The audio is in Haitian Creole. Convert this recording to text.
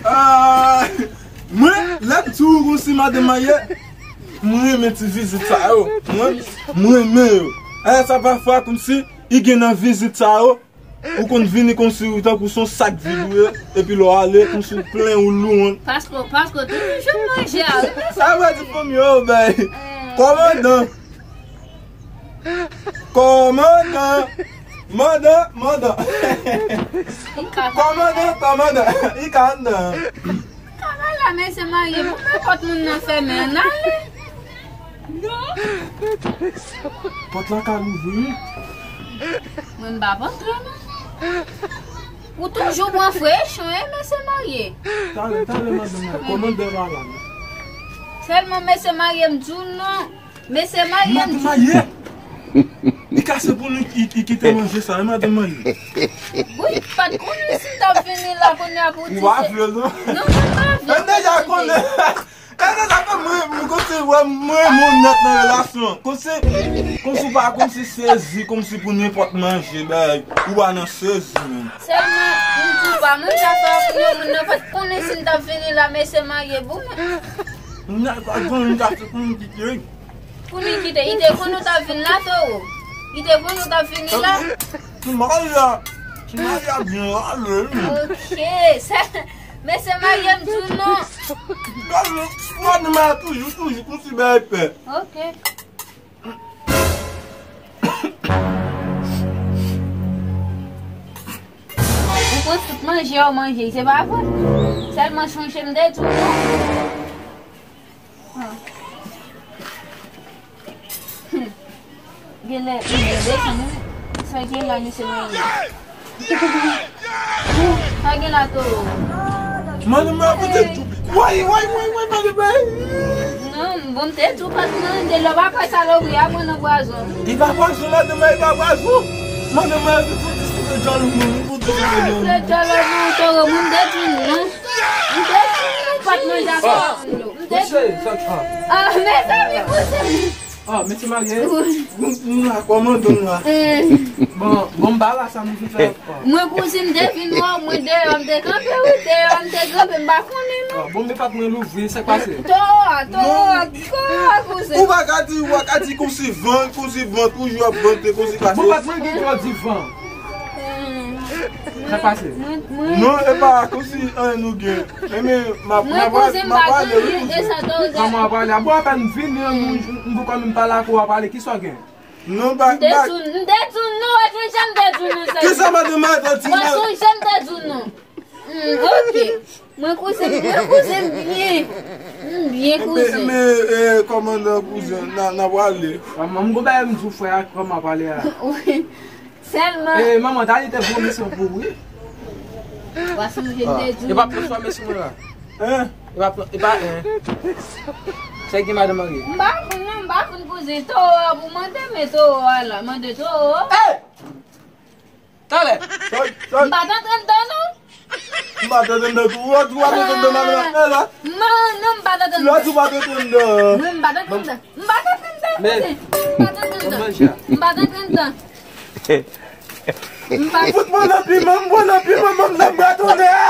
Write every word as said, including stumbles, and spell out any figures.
Ah, mwen, lè m di w konsi madanm marye, mwen renmen ti vizit sa yo. Mwen, mwen renmen yo. E sa pafwa konsi i gen nan vizit sa yo, ou konn vini konsi ou tankou se yon sak vid ou ye, epi lè w ale konsi w plen ou lou. Paske, paske toujou manje a, wi, mesye. Sa vle di fanmi yo, ben, kòmandan. Kòmandan. Mandan, mandan. Kòmandan, kòmandan. I ka anndan. Travay la, mesye marye, pou men pòt moun nan fèmen, ann ale. Pòt la ka louvri. Mwen m pa antre non. Ou toujou pran frechon, e mesye marye. Talè, talè, madanm la. Kòmandan la la. Sèlman mesye marye, m di w non. Mesye marye, m di w. Madanm marye. Li ka se pou nou ki, ki, ki te manje sa, e madanm marye. Wi, m pa t konnen si m t ap vini la kounye a pou di. Ou pa vle non. Non, mwen pa vle. Mwen deja konnen. Kaka sa fè mwen, mwen konsi wè mwen moun nèt nan relasyon. Konsi, konsi w pa konsi sezi, konsi pou nenpòt manje, bay, ou pa nan sezi, menm. Sèlman, m di w pa manje afè a pou yo, moun nan pa t konnen si m t ap vini la, mesye marye pou mwen. Mwen pa t konnen m t ap se pou m kite. Pou li kite, li te konn ou t ap vin la, Toro. Li te konn ou t ap vini la. Ti marye a, ti marye a byen rale, wi. Ok, sè, mesye marye m di w non. Gade, gade, mwen toujou, toujou konsi bay pè. Ok. Ou pran tout manje, ou manje, se pa vre? Sèlman sonje m te di w non. Genlè, genlè, sa gen la, mesye marye. Sa gen la, Toro. Madanm mwen, mwen te di w. Woy, woy, woy, woy, madanm mwen. Non, bon, m te di w pa t manje, lè w pa kwè salopri a pran nan pwazon. Li pa pwazon, madanm mwen, li pa pwazon. Madanm mwen, li fout diskite djòl moun, li fout diskite djòl moun. Se djòl moun, Toro, mwen te di w non. M te di w pa t manje afè moun yo. M te di w. Ah, mezanmi, kouzen. Ah, mesye marye. Wi. M, m la, kòmandan m la. Eh. Bon, bon, m pa la sa m vin fè. Mwen kouzin m te vin wè w, mwen deyò m te kanpe, wi, deyò m te kanpe, m pa konnen non. Ah, bon, men pòt mwen louvri, sa k pase? Toro a, Toro a, Toro a, kouzin. Ou pa ka di, ou pa ka di konsi van, konsi van, toujou ap vante, konsi pase. Bon, pòt mwen gen twòp di van. Hmm. Sa k pase? Mwen, mwen, non, e pa konsi anyen nou gen. Enben, m ap, m ap, kouzin m ap pa pale, gen, wi, e kouzin. Sa Toro gen. Kòman w ap pale? A bon, apèn m vini, m, m, m poko menm pale ak ou, w ap pale, kisa w gen? Non, ba, m te di w, m te di w non, wè, jan m te di w non, sa. Kisa madanm mwen te di w? Wè, jan m te di w non. Hmm, ok. Mwen kouzin, mwen kouzin m byen. M byen kouzin. Men, men, eh, kòmandan kouzin, n a, n a prale. Kòman, m gon bagay m di w frè a, kòman prale a? Wi. Sèlman. Eh, manman, Dali te voye misyon pou ou, wi. W a sonje m te di w. E pa transfòme sou mwen la. Hein? E pa, e pa, hein. Sa ki madanm marye? M pa konn non, m pa konn kouzin. Toro a pou mande, men Toro a la. Mande Toro. Hey! Talè. M pa t antre anndan non. M pa t antre anndan tou. Ou pa t antre anndan madanm la fè la? Non, non, m pa t antre anndan. Lòt ou pa t antre anndan. Mwen, m pa t antre anndan. M pa t antre anndan. Men, kouzin. M pa t antre anndan. M pa t antre anndan. M pa. Fout mwen nan piman, m pran nan piman, m nan bwa tonè a.